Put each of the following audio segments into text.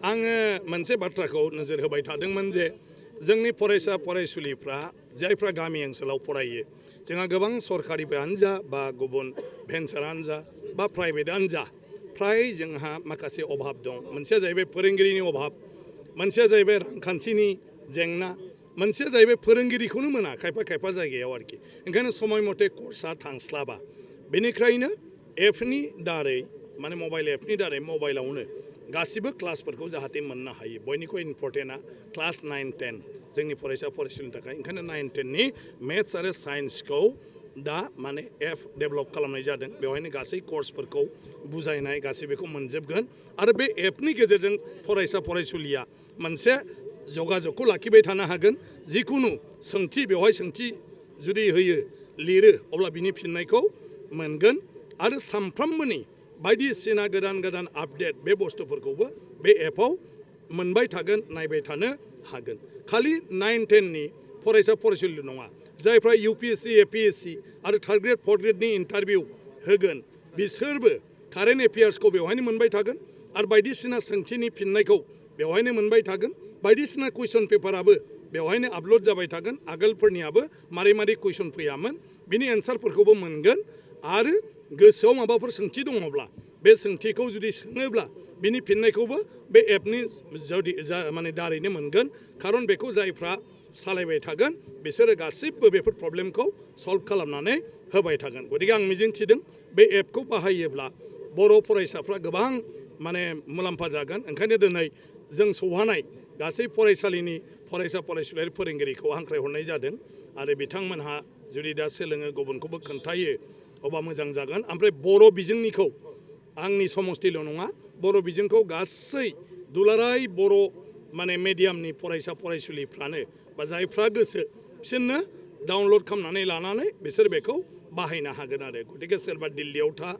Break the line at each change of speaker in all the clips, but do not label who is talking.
आङो मोनसे बाथ्राखौ नोजोर होबाय थादोंमोन जे जोंनि फरायसा फरायसुलिफ्रा जायफ्रा गामि ओनसोलाव फरायो जोंहा गोबां सरकारिबोआनो जा बा गुबुन भेन्सारानो जा बा प्राइभेटआनो जा फ्राय जोंहा माखासे अभाब दं मोनसेया जाहैबाय फोरोंगिरिनि अभाब मोनसेया जाहैबाय रांखान्थिनि जेंना मोनसेया जाहैबाय फोरोंगिरिखौनो मोना खायफा खायफा जायगायाव आरोखि ओंखायनो समय मथे कर्सआ थांस्लाबा बेनिखायनो एपनि दारै माने मबाइल एपनि दारै मबाइलावनो गासिबो क्लासफोरखौ जाहाथे मोननो हायो बयनिख्रुइ इम्पर्टेन्टआ क्लास 9-10 जोंनि फरायसा फरायसुलिनि थाखाय ओंखायनो 9-10नि मेथ्स आरो साइन्सखौ दा माने एप डेभेलप खालामनाय जादों बेवहायनो गासै कर्सफोरखौ बुजायनाय गासै बेखौ मोनजोबगोन आरो बे एपनि गेजेरजों फरायसा फरायसुलिया मोनसे जगाजगखौ लाखिबाय थानो हागोन जिखुनु सोंथि बेवहाय सोंथि जुदि होयो लिरो अब्ला बिनि फिननायखौ मोनगोन आरो सानफ्रोमबोनि बायदिसिना गोदान गोदान आपडेट बे बुस्थुफोरखौबो बे एपआव मोनबाय थागोन नायबाय थानो हागोन खालि 9-10नि फरायसा फरायसुलि नङा जायफ्रा UPSC APSC आरो थार्ड ग्रेड फर्थ ग्रेडनि इन्टारभिउ होगोन बिसोरबो कारेन्ट एफेयार्सखौ बेवहायनो मोनबाय थागोन आरो बायदिसिना सोंथिनि फिननायखौ बेवहायनो मोनबाय थागोन बायदिसिना कुइसन पेपाराबो बेवहायनो आपल'ड जाबाय थागोन आगोलफोरनियाबो मारै मारै कुइसन फैयामोन बिनि एन्सारफोरखौबो मोनगोन आरो गोसोआव माबाफोर सोंथि दङब्ला बे सोंथिखौ जुदि सोङोब्ला बिनि फिननायखौबो बे एपनि माने दारैनो मोनगोन खारन बेखौ जायफ्रा सालायबाय थागोन बिसोरो गासिबो बेफोर प्रब्लेमखौ सल्भ खालामनानै होबाय थागोन गतिके आं मिजिंथिदों बे एपखौ बाहायोब्ला बर' फरायसाफ्रा गोबां माने मुलाम्फा जागोन ओंखायनो दिनै जों सौहानाय गासै फरायसालिनि फरायसा फरायसुलियारि फोरोंगिरिखौ हांख्रायहरनाय जादों आरो बिथांमोनहा जुदि दा सोलोङो गुबुनखौबो खोन्थायो अब्ला मोजां जागोन ओमफ्राय बर' बिजोंनिखौ आंनि समस्थिल' नङा बर' बिजोंखौ गासै दुलाराय बर' माने मिडियामनि फरायसा फरायसुलिफ्रानो बा जायफ्रा गोसो बिसोरनो डाउनलड खालामनानै लानानै बिसोर बेखौ बाहायनो हागोन आरो गतिके सोरबा दिल्लीयाव था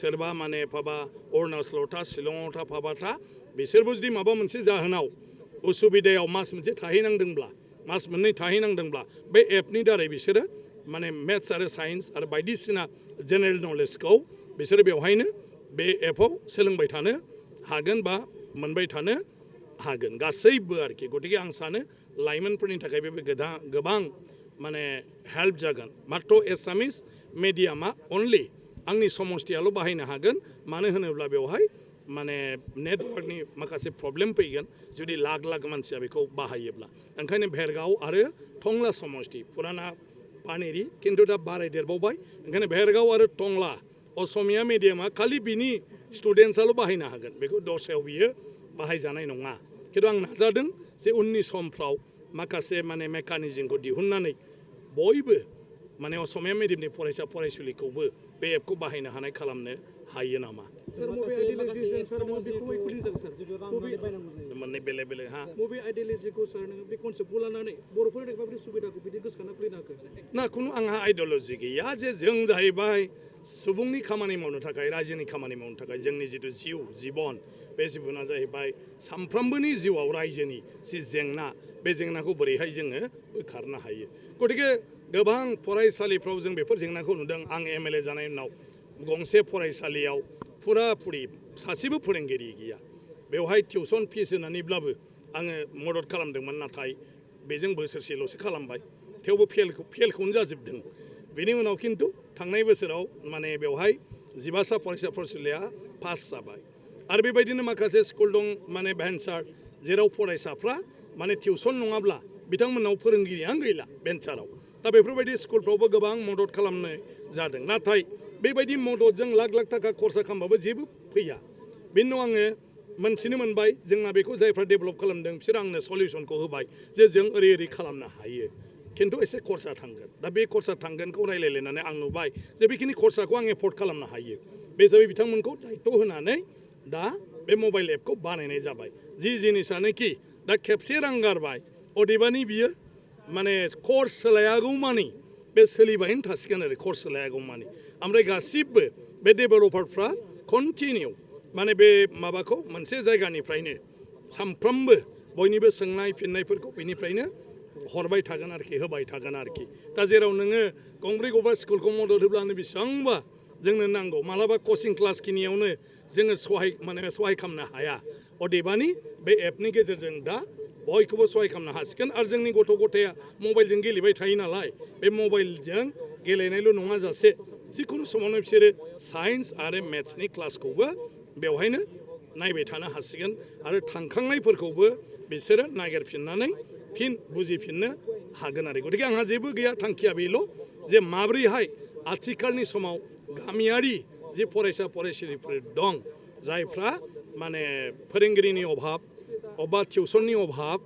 सोरबा माने फाबा अरुणाचलाव था शिलंआव था फाबा था बिसोरबो जुदि माबा मोनसे जाहोनाव उसुबिदायाव मास मोनसे थाहैनांदोंब्ला मास मोननै थाहैनांदोंब्ला बे एपनि दारै बिसोरो माने मेथ्स आरो साइन्स आरो बायदिसिना जेनेरेल नलेजखौ बिसोरो बेवहायनो बे एपआव सोलोंबाय थानो हागोन बा मोनबाय थानो हागोन गासैबो आरोखि गतिके आं सानो लाइमोनफोरनि थाखाय बे गोबां माने हेल्प जागोन मात्र' एसामिस मिडियामा अनलि आंनि समस्थियाल' बाहायनो हागोन मानो होनोब्ला बेवहाय माने नेटवर्कनि माखासे प्रब्लेम फैगोन जुदि लाख लाख मानसिया बेखौ बाहायोब्ला ओंखायनो भेरगाव आरो टंला समस्ति फुराना पानेरि खिन्थु दा बारायदेरबावबाय ओंखायनो भेरगाव आरो टंला असमिया मिडियामा खालि बिनि स्टुडेन्टसाल' बाहायनो हागोन बेखौ दस्रायाव बियो बाहायजानाय नङा खिन्थु आं नाजादों जे उननि समफ्राव माखासे माने मेकानिजमखौ दिहुननानै बयबो माने असमिया मिडियामनि फरायसा फरायसुलिखौबो बे एपखौ बाहायनो हानाय खालामनो हायो नामा मोननै बेले बेले हा बबे आइडिय'लजिखौ सार नोङो बे कनसेप्टखौ लानानै बर'फोरनि माबायदि सुबिदाखौ बिदि गोसोखांना फैनो हाखो ना खुनु आंहा आइडिय'लजि गैया जे जों जाहैबाय सुबुंनि खामानि मावनो थाखाय रायजोनि खामानि मावनो थाखाय जोंनि जिथु जिउ जिबन बे जिबना जाहैबाय सानफ्रोमबोनि जिउआव रायजोनि जि जेंना बे जेंनाखौ बोरैहाय जोङो बोखारनो हायो गतिके गोबां फरायसालिफ्राव जों बेफोर जेंनाखौ नुदों आं MLA जानायनि उनाव गंसे फरायसालियाव फुराफुरि सासेबो फोरोंगिरि गैया बेवहाय टिउसन फिस होनानैब्लाबो आङो मदद खालामदोंमोन नाथाय बेजों बोसोरसेल'सो खालामबाय थेवबो फेलखौनो जाजोबदों बेनि उनाव खिन्थु थांनाय बोसोराव माने बेवहाय 12सा फरायसा फरायसुलिया पास जाबाय आरो बेबायदिनो माखासे स्कुल दं माने भेन्सार जेराव फरायसाफ्रा माने टिउसन नङाब्ला बिथांमोननाव फोरोंगिरियानो गैला भेन्साराव दा बेफोरबायदि स्कुलफ्रावबो गोबां मदद खालामनाय जादों नाथाय बेबायदि मददजों लाख लाख थाखा खरसा खालामबाबो जेबो फैया बेनि उनाव आङो मोनथिनो मोनबाय जोंना बेखौ जायफ्रा डेभेलप खालामदों बिसोर आंनो सलिउसनखौ होबाय जे जों ओरै खालामनो हायो खिन्थु एसे खरसा थांगोन दा बे खरसा थांगोनखौ रायलायलायनानै आं नुबाय जे बेखिनि खरसाखौ आं एफर्ड खालामनो हायो बे हिसाबै बिथांमोनखौ दायित्व होनानै दा बे मबाइल एपखौ बानायनाय जाबाय जि जिनिसानोखि दा खेबसे रां गारबाय अदेबानि बियो माने कर्स सोलायागौमानि बे सोलिबायनो थासिगोन आरो कर्स सोलायागौमानि ओमफ्राय गासिबो बे डेभेलपारफ्रा कन्टिनिउ माने बे माबाखौ मोनसे जायगानिफ्रायनो सानफ्रोमबो बयनिबो सोंनाय फिननायफोरखौ बेनिफ्रायनो हरबाय थागोन आरोखि होबाय थागोन आरोखि दा जेराव नोङो गंब्रै गंबा स्कुलखौ मदद होब्लानो बेसेबांबा जोंनो नांगौ मालाबा कचिं क्लास खिनियावनो जोङो सहाय खालामनो हाया अदेबानि बे एपनि गेजेरजों दा बयखौबो सहाय खालामनो हासिगोन आरो जोंनि गथ' गथाया मबाइलजों गेलेबाय थायो नालाय बे मबाइलजों गेलेनायल' नङा जासे जिखुनु समावनो बिसोरो साइन्स आरो मेथ्सनि क्लासखौबो बेवहायनो नायबाय थानो हासिगोन आरो थांखांनायफोरखौबो बिसोरो नागिरफिननानै फिन बुजिफिननो हागोन आरो गतिके आंहा जेबो गैया थांखिया बेल' जे माब्रैहाय आथिखालनि समाव गामियारि जे फरायसा फरायसुलिफोर दं जायफ्रा माने फोरोंगिरिनि अभाब अबा टिउसननि अभाब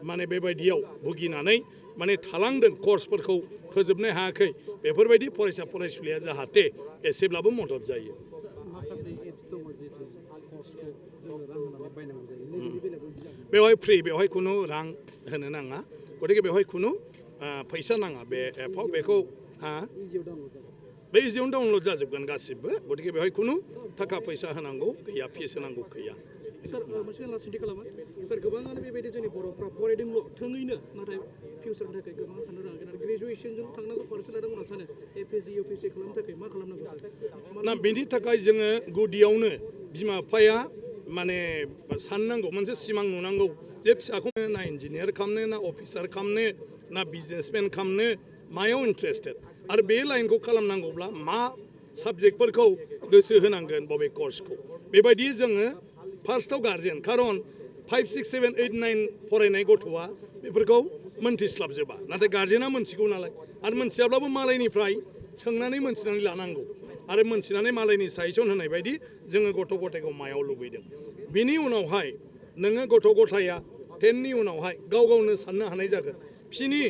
माने बेबायदियाव भुगिनानै माने थालांदों कर्सफोरखौ फोजोबनो हायाखै बेफोरबायदि फरायसा फरायसुलिया जाहाथे एसेब्लाबो मदद जायो बेवहाय फ्रि बेवहाय खुनु रां होनो नाङा गतिके बेवहाय खुनु फैसा नाङा बे एपआव बेखौ बे इजियावनो डाउनलड जाजोबगोन गासिबो गतिके बेवहाय खुनु थाखा फैसा होनांगौ गैया फिस होनांगौ गैया
सार मोनसे लास्ट सोंथि खालामो सार गोबाङानो बेबायदि जोंनि बर'फ्रा फरायदोंल' थोङैनो नाथाय फिउचारनि थाखाय गोबां साननो रोङाखै आरो ग्रेजुवेसनजों थांनांगौ फारसे लादों होनना सानो एपिएससि इउपिएससि खालामनो थाखाय मा खालामनांगौ
ना बेनि थाखाय जोङो गुदियावनो बिमा बिफाया माने साननांगौ मोनसे सिमां नुनांगौ जे फिसाखौ ना इन्जिनियार खालामनो ना अफिसार खालामनो ना बिजनेसमेन खालामनो मायाव इन्टारेस्टेड आरो बे लाइनखौ खालामनांगौब्ला मा साबजेक्टफोरखौ गोसो होनांगोन बबे कर्सखौ बेबायदि जोङो फार्स्टआव गार्जेन खारन 5, 6, 7, 8, 9 फरायनाय गथ'आ बेफोरखौ मोनथिस्लाबजोबा नाथाय गार्जेना मोनथिगौ नालाय आरो मोनथियाब्लाबो मालायनिफ्राय सोंनानै मोनथिनानै लानांगौ आरो मोनथिनानै मालायनि साजेसन होनाय बायदि जोङो गथ' गथायखौ मायाव लुबैदों बिनि उनावहाय नोङो गथ' गथाया 10नि उनावहाय गाव गावनो साननो हानाय जागोन बिसिनि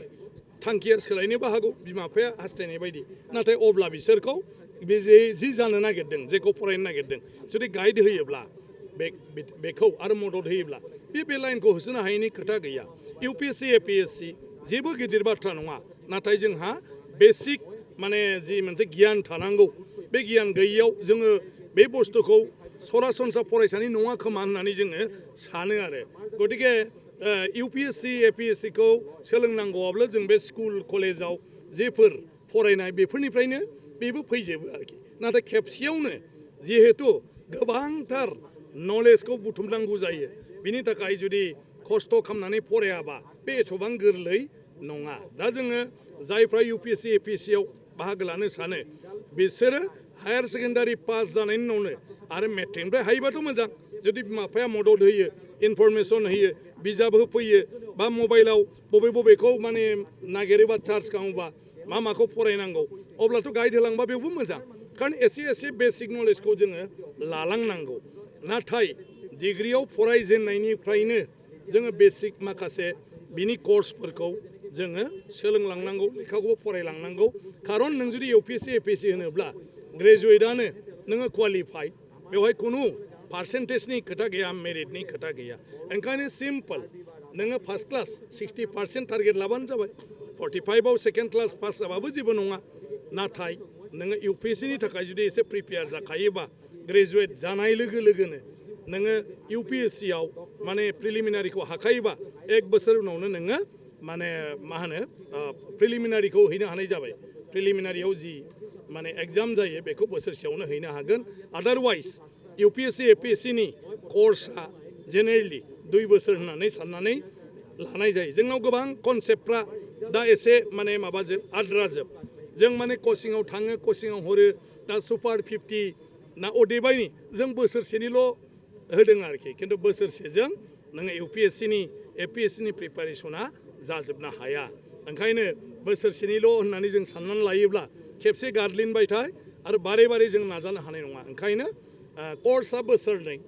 थांखिया सोलायनोबो हागौ बिमा बिफाया हास्थायनाय बायदि नाथाय अब्ला बिसोरखौ बे जि जानो नागिरदों जेखौ फरायनो नागिरदों जुदि गाइड होयोब्ला बेखौ आरो मदद होयोब्ला बे लाइनखौ होसोनो हायैनि खोथा गैया इउपिएससि एपिएससि जेबो गिदिर बाथ्रा नङा नाथाय जोंहा बेसिक माने जि मोनसे गियान थानांगौ बे गियान गैयैयाव जोङो बे बुस्थुखौ सरासनस्रा फरायसानि नङा खोमा होननानै जोङो सानो आरो गतिके इउपिएससि एपिएससिखौ सोलोंनांगौआब्ला जों बे स्कुल कलेजाव जेफोर फरायनाय बेफोरनिफ्रायनो बेबो फैजोबो आरोखि नाथाय खेबसेयावनो जिहेतु गोबांथार नलेजखौ बुथुमनांगौ जायो बिनि थाखाय जुदि खस्थ' खालामनानै फरायाबा बे एथ'बां गोरलै नङा दा जोङो जायफ्रा इउपिएससि एपिएससियाव बाहागो लानो सानो बिसोरो हायार सेकेन्डारि पास जानायनि उनावनो आरो मेट्रिकनिफ्राय हायोबाथ' मोजां जुदि बिमा बिफाया मदद होयो इनफरमेसन होयो बिजाब होफैयो बा मबाइलाव बबेखौ माने नागिरोबा चार्ज खालामोबा माखौ फरायनांगौ अब्लाथ' गाइड होलांबा बेवबो मोजां खारन एसे बेसिक नलेजखौ जोङो लालांनांगौ नाथाय डिग्रियाव फरायजेननायनिफ्रायनो जोङो बेसिक माखासे बिनि कर्सफोरखौ जोङो सोलोंलांनांगौ लेखाखौबो फरायलांनांगौ खारन नों जुदि इउपिएससि एपिएससि होनोब्ला ग्रेजुवेटआनो नोङो क्वालिफाइड बेवहाय खुनु पार्सेन्टेजनि खोथा गैया मेरिटनि खोथा गैया ओंखायनो सिम्पल नोङो फार्स्ट क्लास 60% टारगेट लाबानो जाबाय 45आव सेकेन्ड क्लास पास जाबाबो जेबो नङा नाथाय नोङो इउपिएससिनि थाखाय जुदि एसे प्रिपेयार जाखायोबा ग्रेजुवेट जानाय लोगो लोगोनो नोङो इउपिएससियाव माने प्रिलिमिनारिखौ हाखायोबा 1 बोसोर उनावनो नोङो माने मा होनो प्रिलिमिनारिखौ हैनो हानाय जाबाय प्रिलिमिनारियाव जि माने एग्जाम जायो बेखौ बोसोरसेयावनो हैनो हागोन आदारवाइज इउपिएससि एपिएससिनि कर्सआ जेनेरेलि 2 बोसोर होननानै साननानै लानाय जायो जोंनाव गोबां कनसेप्टफ्रा दा एसे माने माबाजोब आद्राजोब जों माने कचिंआव थाङो कचिंआव हरो दा सुपार 50 ना अदेबायनि जों बोसोरसेनिल' होदों आरोखि खिन्थु बोसोरसेजों नोङो इउपिएससिनि एपिएससिनि प्रिपारेसना जाजोबनो हाया ओंखायनो बोसोरसेनिल' होननानै जों साननानै लायोब्ला खेबसे गार्लिनबाय थाय आरो बारे जों नाजानो हानाय नङा ओंखायनो कर्सआ बोसोरनै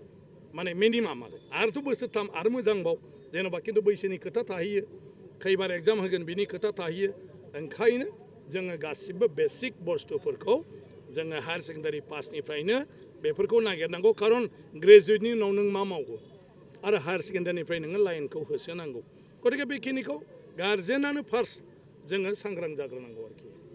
माने मिनिमाम आरोथ' बोसोरथाम आरो मोजांबाव जेन'बा खिन्थु बैसोनि खोथा थाहैयो खैबार एग्जाम होगोन बिनि खोथा थाहैयो ओंखायनो जोङो गासिबो बेसिक बुस्थुफोरखौ जोङो हायार सेकेन्डारि पासनिफ्रायनो बेफोरखौ नागिरनांगौ खारन ग्रेजुवेटनि उनाव नों मा मावगौ आरो हायार सेकेन्डारिनिफ्राय नोङो लाइनखौ होसोनांगौ गतिके बेखिनिखौ गार्जेनानो फार्स्ट जोङो सांग्रां जाग्रोनांगौ आरोखि